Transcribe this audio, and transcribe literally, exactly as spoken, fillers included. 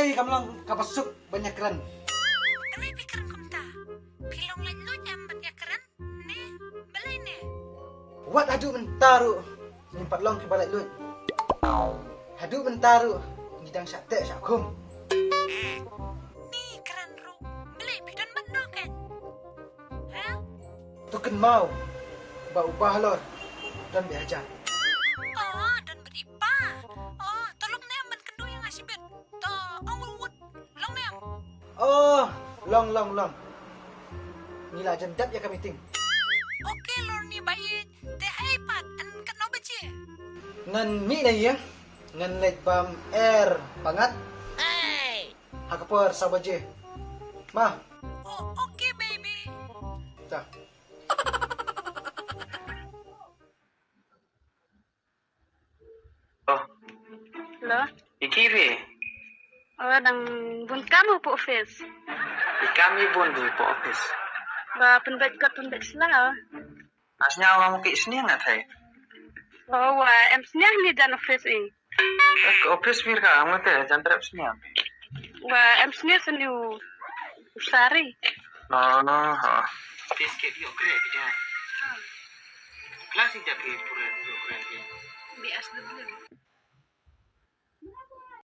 Ei, kam long kaba suk ban ïakren. Balei phi kren kumta? Phi long laitluid em ban ïakren? Ne, balei ne? Wat haduh mynta ruh ngim pat long kiba laitluid. Haduh mynta ruh ngi dang shah teh shah khum. Ni kren ruh, balei phi don ban noh kein? Ha? To kynmaw ba u Bahalor don bad i Hajar. Oh, don bad i Pa. Oh, to long ne em ban kynduh ïa nga shibit? To ong ruh wut, long ne em? Oh, long, long, long. Ngi la jan dep ïa ka meeting. Okay, lor ni ba ïeit, te hei pat, yn katno baje? Ngan mih na ïing, ngan leit bam er ba ngat. Ha ka por saw baje. Ma. Oh, okay, baby. Ta. Oh. Hello. Ïa ki phi? Oh, dang bun kam hapoh office. Ïa kam ïa bun hapoh office. Ba pynbeit kot pynbeit sla. Nga sngew nga mut ki sniang nga thei. Oh, wa em sniang ni jan office i. Eh, ka office wir ka, nga te jan trep sniang. Wa em sniang seni u sari. Oh, ha. Office ke di okre ke jan. Class i jap ki pura di okre ke. B S W.